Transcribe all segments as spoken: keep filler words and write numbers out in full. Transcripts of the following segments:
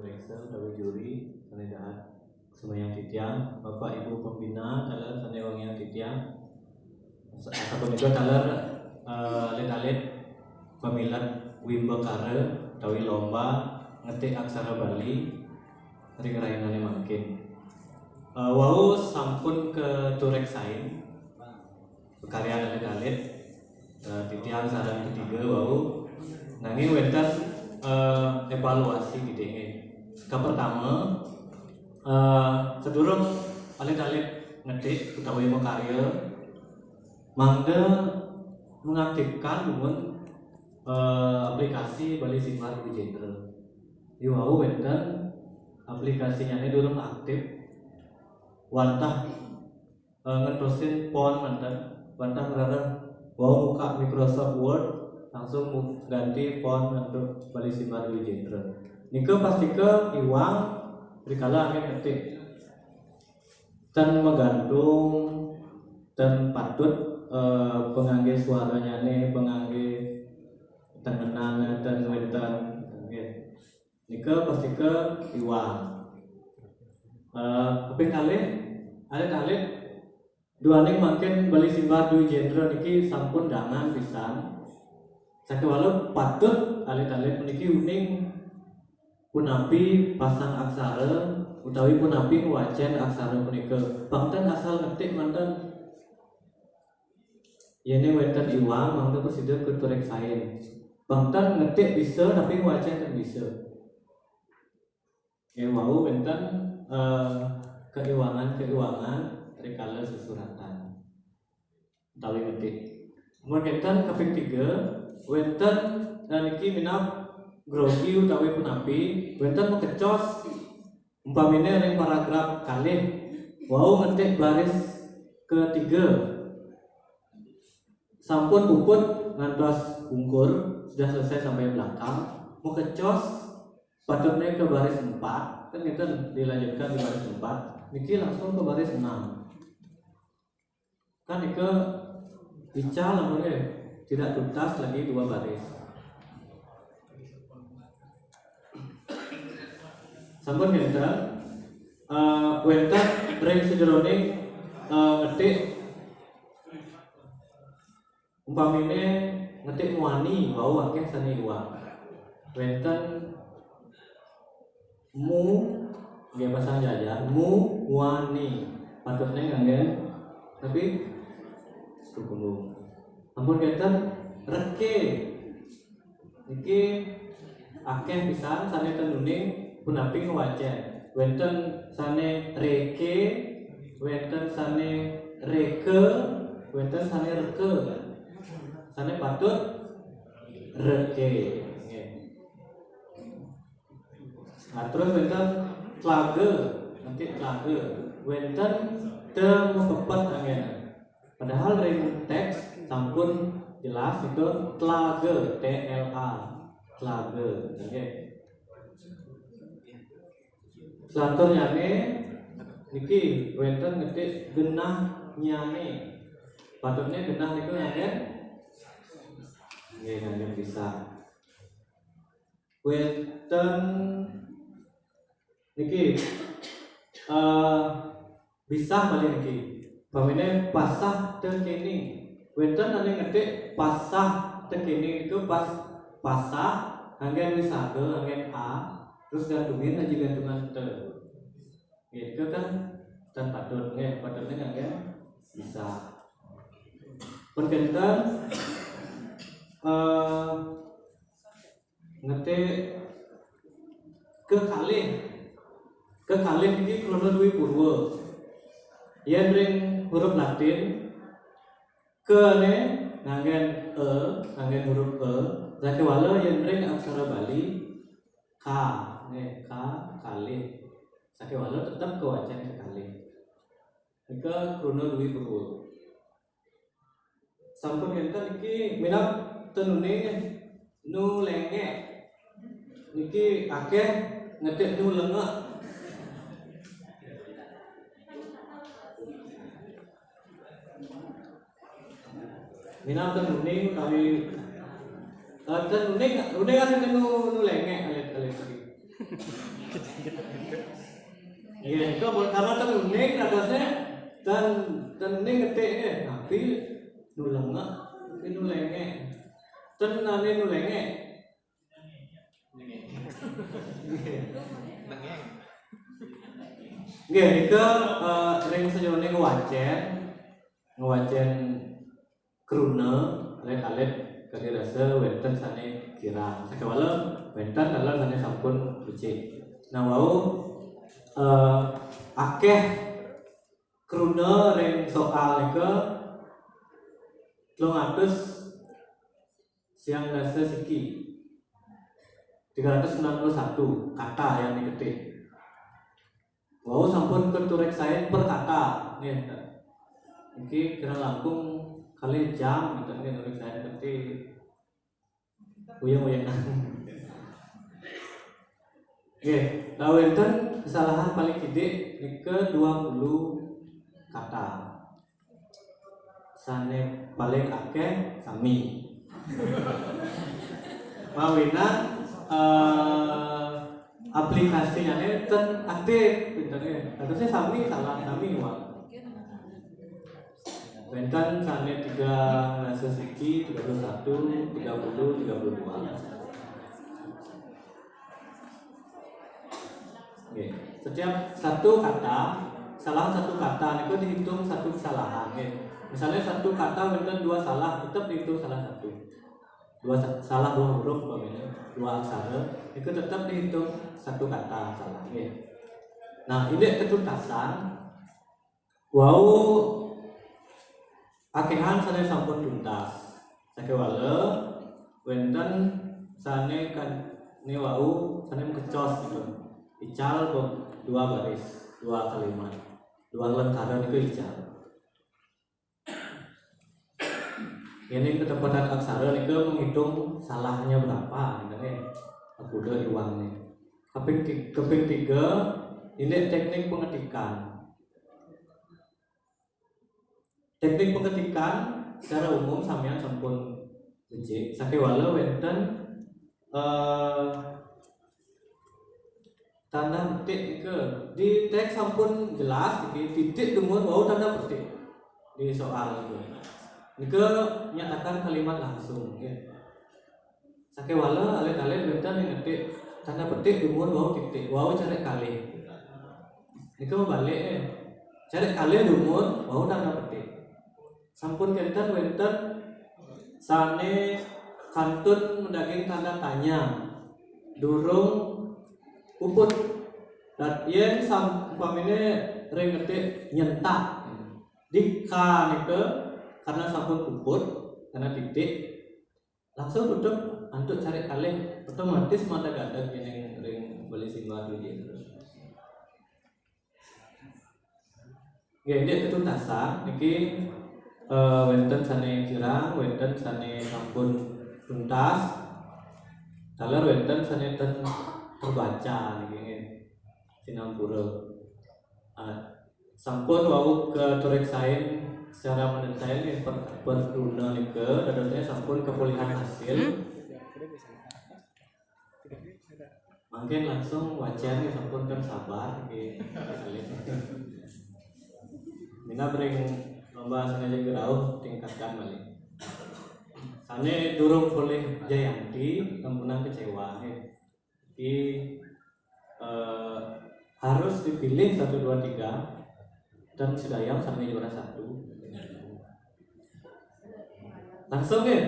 Reksa utawi juri sané dahat sumayang titiang, Bapak Ibu pembina taler sané wangiang titiang. Sa-, sapunika taler, eh, alit-alit pamilet wimbakara utawi lomba ngetik aksara Bali ring rahinané mangkin. Eh, wau sampun katureksain pakaryan alit-alit, eh, titiang sareng ketiga wau, nanging wénten, eh, évaluasi kidik. Kapertama, eh, sadurung alit-alit ngetik utawi makarya, mangda mengaktifkan dumun, eh, aplikasi Bali Simbar Dwijendra. Iwau wénten aplikasinyané durung aktif, wantah eh, ngentosin font manten, wantah ngrereh wau muka Microsoft Word, langsung mu-, ganti font antuk Bali Simbar Dwijendra. Nika pastika iwang rikala anggén ngetik. Ten magantung, ten patut, eh, panganggé suaranyané, panganggé tengenan, ten wénten, nggih. Nika pastika iwang. Eh, kaping kalih, alit-alit duaning mangkin Bali Simbar Dwijendra niki sampun dangan pisan. Sakéwala patut alit-alit puniki uning punapi pasang aksara utawi punapi ngwacén aksara punika. Bangten asal ngetik manten. Yéning wénten iwang, mangda prasida katureksain. Bangten ngetik bisa, tapi ngwacén ten bisa. Nggih, wau wénten, eh, kaiwangan-kaiwangan rikala sesuratan utawi ngetik. Mun kénten kaping tiga, wénten, eh, niki minab grogi utawi punapi, wénten makecos. Umpamine ring paragraf kalih, wau ngetik baris ketiga. Sampun puput ngantos ungkur, sudah selesai sampai belakang, makecos patutnya ke baris empat, kan ngéten dilanjutkan di baris empat, niki langsung ke baris enam. Kan nika ical ampun, eh, tidak tuntas lagi dua baris. Sampun ngénten, eh, wénten ring sajeroning, eh, ngetik, umpamine ngetik muani, wau akéh sané iwang. Wénten mu, nggih, pasang jajar, mu, wani. Patutne nganggén, tapi, ampun kénten, reke. Niki akéh pisan sané ten uning punapi ngwacén. Wénten sané reke, wénten sané reke, wénten sané reke. Sané patut reke. Nggih. Nah, terus wénten tlaga, nanti tlaga. Wénten te mepepet anggén. Padahal ring teks sampun jelas itu tlaga, T L A, tlaga. Nggih. Selanturnyane niki wénten ngetik genahnyane. Patutnya genah niku nganggén, nggih, nganggén bisa. Wénten niki, eh, bisa malih niki. Pamine pasah tekening. Wénten ane ngetik pasah tekening niku pas, pasah nganggén wisaga, nganggén A, terus gantungin aja gantungan te. Nggih, itu kan ten patut, nggih, patutnya nganggén bisa. Pun kénten, eh, ngetik kekalih. Kekalih niki kruna dwi purwa. Yen ring huruf Latin, ke ne nganggén e, nganggén huruf e, sakéwala yen ring aksara Bali, ka, nggih, ka, kalih. Sakéwala tetep kawacén kekalih. Nika kruna dwi purwa. Sampun ngénten niki minab ten uning, eh, nu lengek. Niki akéh ngetik nu lengek. Minab ten uning utawi, eh, ten uning, uning kan nu, nu lengek alit-alit niki. Nggih, nika pun karena ten uning, kadosnya ten, ten uning ngetik, nggih. Napi nulengek, napi nulengek. Ten ane nulengek. Nggih, nika, eh, ring sajeroning ngwacén, ngwacén kruna, alit-alit kadi rasa wénten sané kirang. Sakéwala wénten taler sané sampun becik. Nah, wau, eh, akéh kruna ring soal nika telung atus siang dasa siki. Tiga ratus sembilan puluh satu kata yang diketik. Wau sampun katureksain per kata, nggih. Niki kirang langkung kalih jam, gitu, nggih, nureksain kanti uyang-uyangan. Nggih, wénten kesalahan paling kidik nika dua puluh kata. Sané paling akéh sami. Mawinan, eh, aplikasiné ten aktif, pinternya. Harusnya sami salah, sami, wah. Wénten sané tiga dasa siki, tiga puluh satu, tiga puluh, tiga puluh dua. Nggih. Setiap satu kata, salah satu kata niku dihitung satu kesalahan, nggih. Misalnya satu kata wénten dua salah, tetap dihitung salah satu. Dua sa-, salah dua huruf umpamanya, dua aksara, niku tetap dihitung satu kata salah, nggih. Nah, indik ketuntasan, wau akéhan sané sampun tuntas. Sakéwala wénten sané kan-, né wau sané makecos gitu. Ical be-, dua baris, dua kalimat, dua lentara niku ical. Ini ketepatan aksara nika menghitung salahnya berapa, gitu nih. Aku udah iwang nih. Kaping ti-, kaping tiga, ini teknik pengetikan. Teknik pengetikan secara umum samian sampun becik. Sakéwala wénten, eh, tanda petik nika. Di teks sampun jelas niki, titik dumun wau tanda petik. Di soal niku. Nika nyatakan kalimat langsung, nggih. Sakéwala alit-alit wénten yang ngetik tanda petik dumun wau titik, wau carik kalih. Nika mabalik, eh. Carik kalih dumun wau tanda petik. Sampun kénten wénten sané kantun madaging tanda tanya. Durung puput. Dan yén sam-, umpamine ring ngetik nyentak. Di ka nika karena sampun puput, karena titik, langsung tutup antuk carik kalih, otomatis mata gadeg ring, ring Bali Simbar Dwi Jendra. Nggih, indik ketuntasan niki, eh, wénten sané kirang, wénten sané sampun tuntas, taler wénten sané ten terbaca niki nggih. Sinampura. Ah, sampun wau katureksain secara mendetail nggih per, per kruna nika, dadosnya sampun kapulihan hasil. Mangkin langsung wacén nggih sampun kan sabar nggih. Minab ring lomba sengaja gerauh tingkatkan malih. Sané durung polih Jayanti, sampunang kecewa nggih. Jadi, eh, harus dipilih satu, dua, tiga dan Sidayang sampai juara satu. Langsung ya.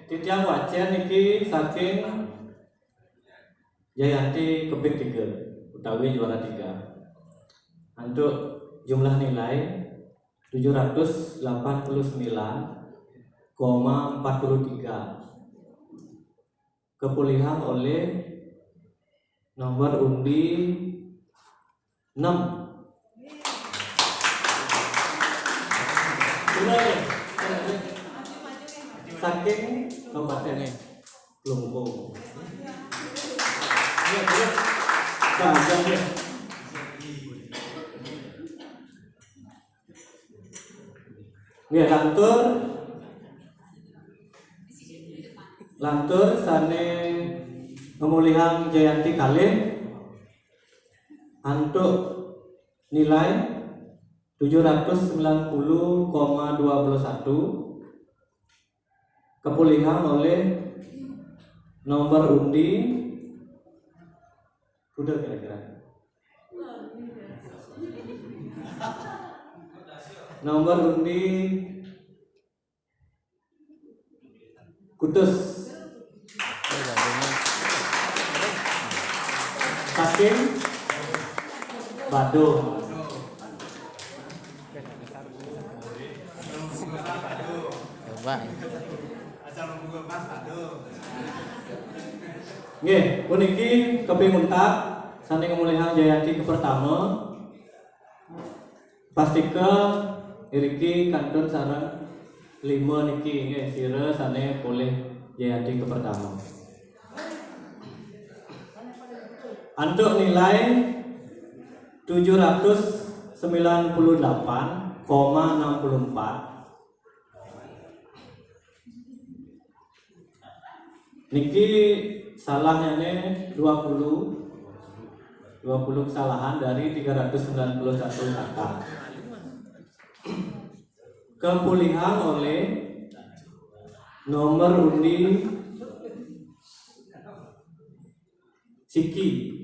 Titiang wacén niki saking Jayanti keping tiga utawi juara tiga. Antuk jumlah nilai tujuh ratus delapan puluh sembilan koma empat puluh tiga. Kepulihan oleh nomor undi enam. Saking Kabupaten Klungkung. Ya, ya. Nah, ya, ya. Nggih, lantur. Lantur sané ngamulihang Jayanti kalih antuk nilai tujuh ratus sembilan puluh koma dua puluh satu, kepulihang oleh nomor undi, udah kira-kira. Nomor undi kutus. Saking Badung. Coba. Nggih, puniki kaping untat sané ngamulihang Jayanti kapertama. Pastika iriki kantun sareng lima niki, nggih, sira sané polih Jayanti kapertama. Antuk nilai tujuh ratus sembilan puluh delapan koma enam puluh empat. Niki salahnyané dua puluh, dua puluh kesalahan dari tiga ratus sembilan puluh satu kata. Kepulihang oleh nomor undi siki.